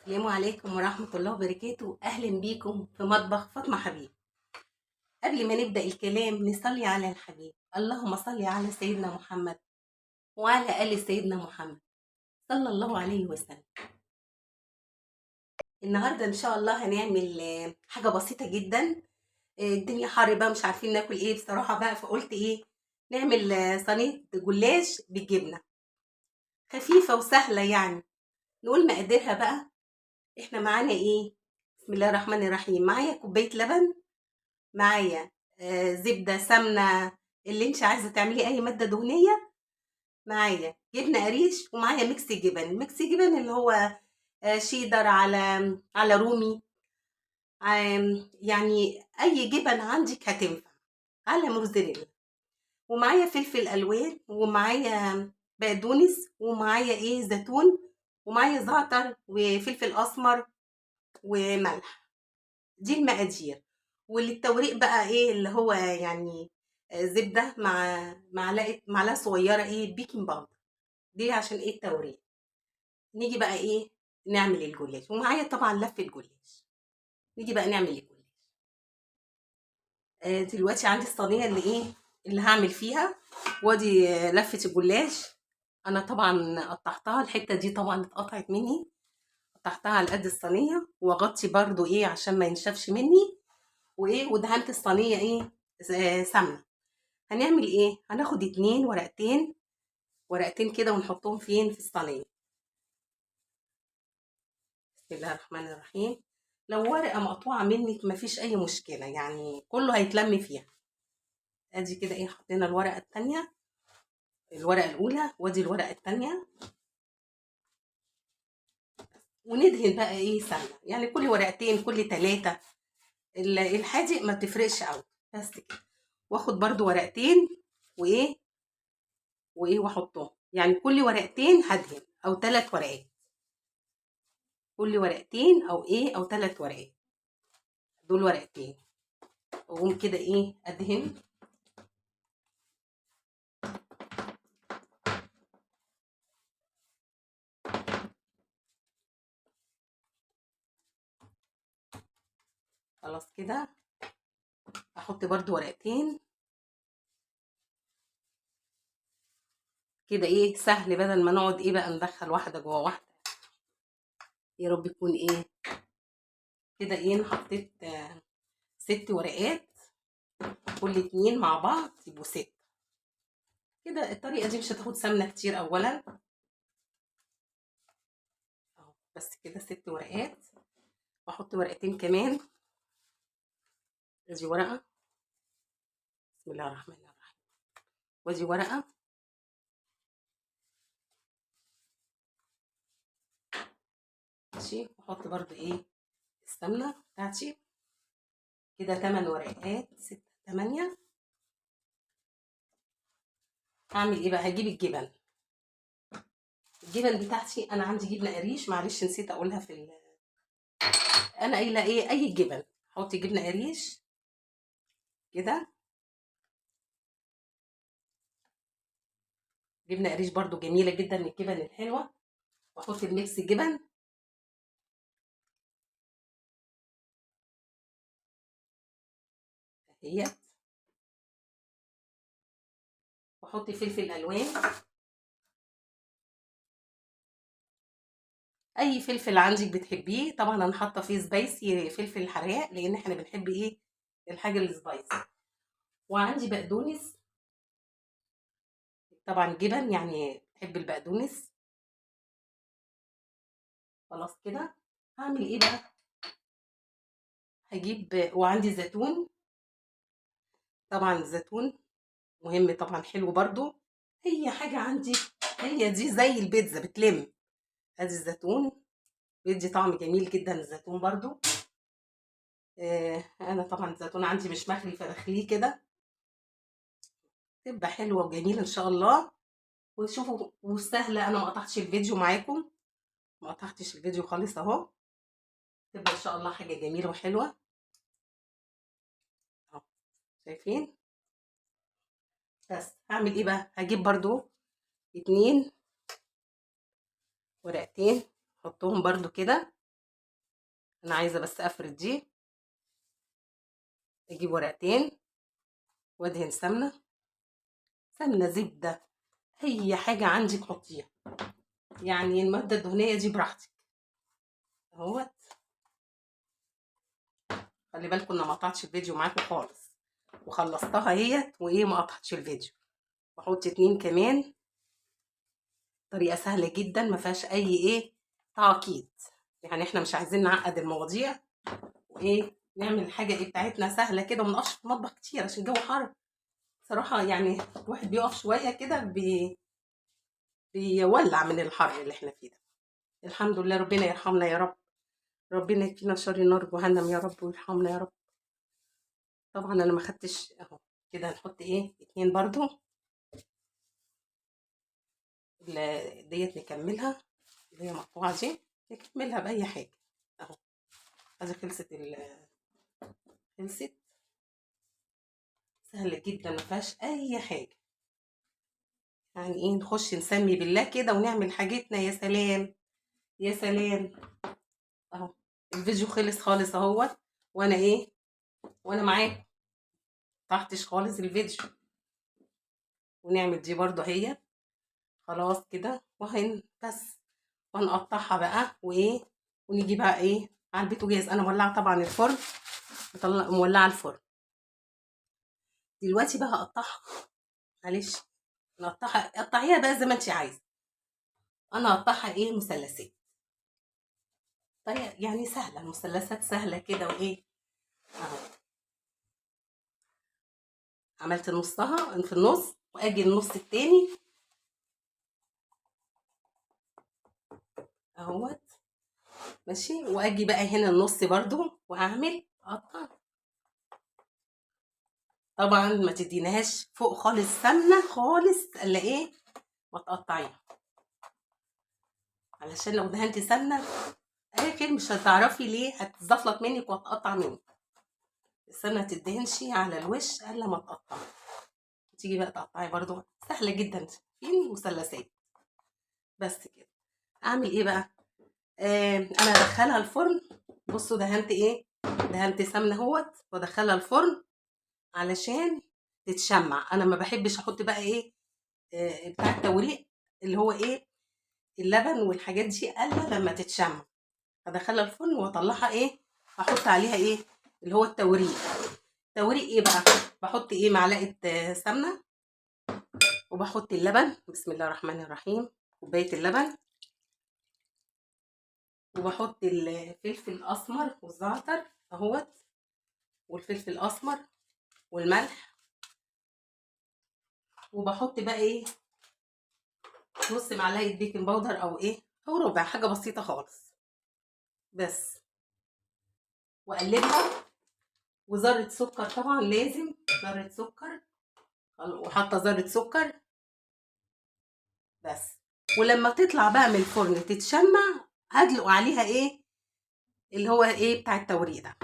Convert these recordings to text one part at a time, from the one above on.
السلام عليكم ورحمة الله وبركاته. أهلا بيكم في مطبخ فاطمة حبيب. قبل ما نبدأ الكلام نصلي على الحبيب، اللهم صل على سيدنا محمد وعلى آل سيدنا محمد صلى الله عليه وسلم. النهاردة إن شاء الله هنعمل حاجة بسيطة جدا. الدنيا حر بقى، مش عارفين ناكل إيه بصراحة بقى، فقلت إيه نعمل صينية جلاش بالجبنة خفيفة وسهلة. يعني نقول مقاديرها بقى. احنا معانا ايه؟ بسم الله الرحمن الرحيم. معايا كوباية لبن، معايا زبدة، سمنه، اللي انت عايزه تعملي اي مادة دهنية، معايا جبنه قريش، ومعايا mix جبن. mix جبن اللي هو شيدر على رومي، يعني اي جبن عندك هتنفع، على موزاريلا، ومعايا فلفل الوان، ومعايا بقدونس، ومعايا ايه زيتون، ومعايا زعتر وفلفل اسمر وملح. دي المقادير. وللتوريق بقى ايه اللي هو يعني زبدة مع معلقه صغيرة ايه baking powder، دي عشان ايه التوريق. نيجي بقى ايه نعمل الجلاش، ومعايا طبعا لفه جلاش. نيجي بقى نعمل الجلاش. دلوقتي عندي الصينية اللي ايه اللي هعمل فيها، وادي لفه الجلاش. انا طبعا قطعتها، الحتة دي طبعا اتقطعت مني، قطعتها على قد الصينية، واغطي برضو ايه عشان ما ينشفش مني، وايه ودهنت الصينية ايه سمنه. هنعمل ايه؟ هناخد 2 ورقتين، ورقتين كده، ونحطهم فين؟ في الصينية. بسم الله الرحمن الرحيم. لو ورقة مقطوعة منك مفيش اي مشكلة، يعني كله هيتلم فيها. ادي كده ايه حطينا الورقة الثانية، الورقة الاولى، وادي الورقة الثانية، وندهن بقى ايه سمنه، يعني كل ورقتين كل 3، الحادق ما بتفرقش قوي. بس كده. واخد برضو ورقتين وايه وايه واحطهم، يعني كل ورقتين هدهن، او 3 ورقات، كل ورقتين او ايه او 3 ورقات، دول ورقتين. اقوم كده ايه ادهن. خلاص كده. احط برضو ورقتين كده ايه سهل، بدل ما نقعد ايه بقى ندخل واحدة جوه واحدة. يا رب يكون ايه كده ايه. انا حطيت 6 ورقات، كل 2 مع بعض يبقوا 6 كده. الطريقة دي مش هتاخد سمنه كتير اولا اهو. بس كده 6 ورقات، واحط ورقتين كمان. ادي ورقة، بسم الله الرحمن الرحيم، وادي ورقة، ماشي. واحط برضو ايه السمنة بتاعتي كده. 8 ورقات، 6 8. هعمل ايه بقى؟ هجيب الجبن. الجبن بتاعتي انا عندي جبنه قريش، معلش نسيت اقولها في انا قايله ايه اي جبن. حطي جبنه قريش كده، جبنه قريش برضو جميلة جدا من الجبن الحلوة. واحط ال mix جبن، اهيت، واحط فلفل الوان، اي فلفل عندك بتحبيه. طبعا انا حاطه فيه spicy، فلفل حراق، لان احنا بنحب ايه الحاجة ال spicy. وعندي بقدونس، طبعا جبن يعني بحب البقدونس. خلاص كده. هعمل ايه بقى؟ هجيب، وعندي زيتون، طبعا الزيتون مهم طبعا، حلو برضو. هي حاجة عندي هي دي زي البيتزا بتلم. ادي الزيتون بيدي طعم جميل جدا الزيتون برضو. انا طبعا الزيتون عندي مش مخلي، فبخليه كده، تبقى حلوة وجميلة ان شاء الله. وشوفوا وسهلة، انا ما قطعتش الفيديو معاكم، ما قطعتش الفيديو خالص اهو. تبقى ان شاء الله حاجة جميلة وحلوه اهو، شايفين؟ بس هعمل ايه بقى؟ هجيب برضو 2 ورقتين، احطهم برضو كده. انا عايزه بس افرد دي، اجيب ورقتين وادهن سمنه، سمنه زبدة اي حاجة عندك حطيها، يعني المادة الدهنية دي براحتك اهوت. خلي بالكم ان ما قطعتش الفيديو معاكم خالص، وخلصتها اهيت وايه ما قطعتش الفيديو. واحط 2 كمان. طريقه سهلة جدا ما فيهاش اي ايه تعقيد، يعني احنا مش عايزين نعقد المواضيع، وايه نعمل حاجة ايه بتاعتنا سهلة كده، وما نقفش في المطبخ كتير عشان الجو حر صراحة. يعني الواحد بيقف شوية كده بيولع من الحر اللي احنا فيه ده. الحمد لله، ربنا يرحمنا يا رب، ربنا يكفينا شر نار جهنم يا رب ويرحمنا يا رب. طبعا انا ما خدتش اهو كده. هنحط ايه 2 برضو ديت نكملها، اللي هي مقطوعة دي نكملها باي حاجة اهو. ادي خلصت خلصت، سهلة جدا ما فيهاش اي حاجة. يعني ايه نخش نسمي بالله كده ونعمل حاجتنا. يا سلام يا سلام اهو. الفيديو خلص خالص اهوت، وانا ايه وانا معاكم تحتش خالص الفيديو. ونعمل دي برضو هي خلاص كده، وهن بس وهنقطعها بقى وايه، ونيجي بقى ايه على البوتاجاز. انا مولعه طبعا الفرن، مولعه الفرن دلوقتي بقى. هقطعها، معلش نقطعها، قطعيها بقى زي ما انت عايزه. انا هقطعها ايه مثلثات، طريقه يعني سهلة، المثلثات سهلة كده. وايه اهو عملت نصها في النص، واجي النص التاني اهوت ماشي، واجي بقى هنا النص برضو واعمل اقطع. طبعا ما تديناهاش فوق خالص سمنه خالص الا ايه ما تقطعيها، علشان لو دهنتي سمنه اخر مش هتعرفي ليه، هتزفلط منك وهتقطع منك. السمنة ما تدهنش على الوش الا ما تقطع. تيجي بقى تقطعي برضو سهلة جدا، فين مثلثات بس كده. اعمل ايه بقى؟ انا هدخلها الفرن. بصوا دهنت ايه، دهنت سمنه اهوت، وادخلها الفرن علشان تتشمع. انا ما بحبش احط بقى ايه بتاع التوريق اللي هو ايه اللبن والحاجات دي الا لما تتشمع. هدخلها الفرن واطلعها ايه، احط عليها ايه اللي هو التوريق. توريق ايه بقى؟ بحط ايه معلقه سمنه، وبحط اللبن، بسم الله الرحمن الرحيم، كوباية اللبن، وبحط الفلفل الاسمر والزعتر اهوت، والفلفل الاسمر والملح، وبحط بقى ايه نص معلقه baking powder او ايه او ربع، حاجة بسيطة خالص بس، واقلبها. وذره سكر طبعا لازم ذره سكر، وحاطه ذره سكر بس. ولما تطلع بقى من الفرن تتشمع هدلق عليها ايه اللي هو ايه بتاع التوريق ده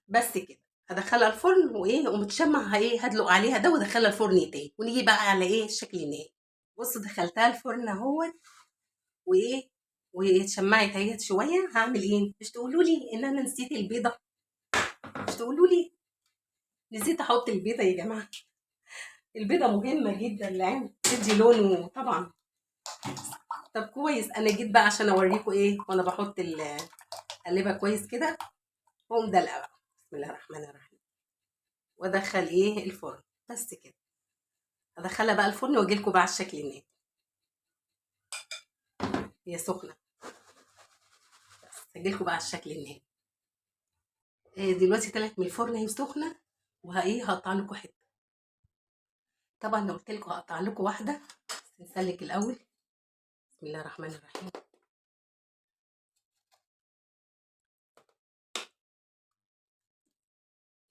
بس كده. هدخلها الفرن وايه ومتشمع ايه هدلق عليها ده، وادخلها الفرن تاني. ونيجي بقى على ايه الشكل النهائي. بصوا دخلتها الفرن اهوت وايه واتشمعت اهيت شوية. هعمل ايه؟ مش تقولوا لي ان انا نسيت البيضة، مش تقولوا لي نسيت احط البيضة يا جماعة. البيضة مهمة جدا لان تدي لون طبعا. طب كويس انا جيت بقى عشان اوريكم ايه وانا بحط اقلبها كويس كده، واقوم دلقة بقى، بسم الله الرحمن الرحيم، وادخل ايه الفرن بس كده. ادخلها بقى الفرن واجي لكم بقى على الشكل النهائي. هي سخنة بس، هجي لكم بقى على الشكل النهائي. دلوقتي طلعت من الفرن اهي سخنة، وهايه هقطع لكم حتة. طبعا انا قلت لكم هقطع لكم واحدة، بس نسلك الاول. بسم الله الرحمن الرحيم.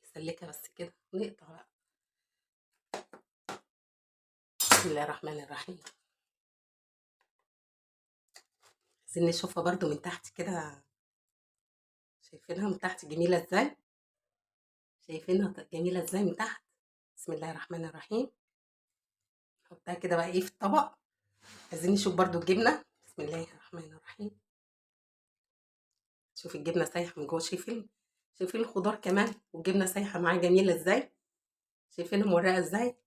نسلكها بس كده ونقطع بقى. بسم الله الرحمن الرحيم. عايزين نشوفها برضو من تحت كده، شايفينها من تحت جميلة ازاي؟ شايفينها جميلة ازاي من تحت؟ بسم الله الرحمن الرحيم. نحطها كده بقى ايه في الطبق. عايزين نشوف برضو الجبنة. بسم الله الرحمن الرحيم. شوفي الجبنة سايحه من جوه، شايفين؟ شايفين الخضار كمان والجبنه سايحه معاه جميلة ازاي، شايفينها مورقه ازاي،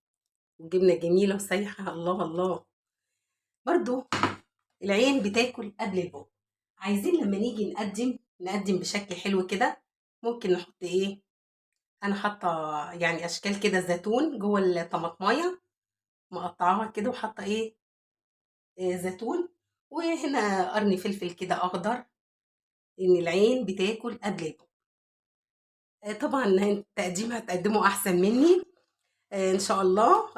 والجبنه جميلة وسايحه. الله الله. برضو العين بتاكل قبل البق. عايزين لما نيجي نقدم بشكل حلو كده. ممكن نحط ايه؟ انا حاطه يعني اشكال كده زيتون جوه الطماطمايه، مقطعاها كده وحاطه ايه؟ زيتون، وهنا قرن فلفل كده اخضر. ان العين بتاكل قبل البق. طبعا التقديم هتقدمه احسن مني، ان شاء الله،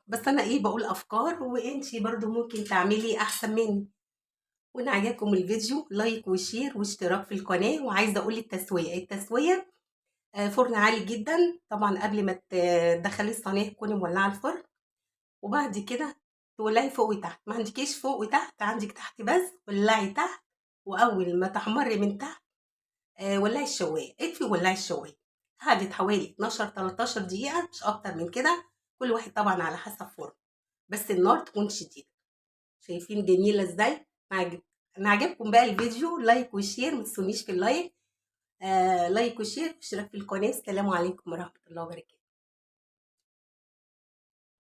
بس انا ايه بقول افكار، وانتي برضو ممكن تعملي احسن مني. وان عجبكم الفيديو like و share واشتراك في القناة. وعايزه اقول التسوية، التسوية فرن عالي جدا طبعا. قبل ما تدخلي الصينية تكوني مولعه الفرن، وبعد كده تولعي فوق وتحت. ما عندكيش فوق وتحت، عندك تحت بس، ولعي تحت، واول ما تحمري من تحت ولعي الشوايه، اطفي وولعي الشوايه. قعدت حوالي 12 13 دقيقة، مش اكتر من كده، كل واحد طبعا على حسب فرن، بس النار تكون شديدة. شايفين جميلة ازاي؟ انا عجبكم بقى الفيديو، like و share، ما تنسونيش في ال like، like و share واشتراك في القناة. السلام عليكم ورحمة الله وبركاته.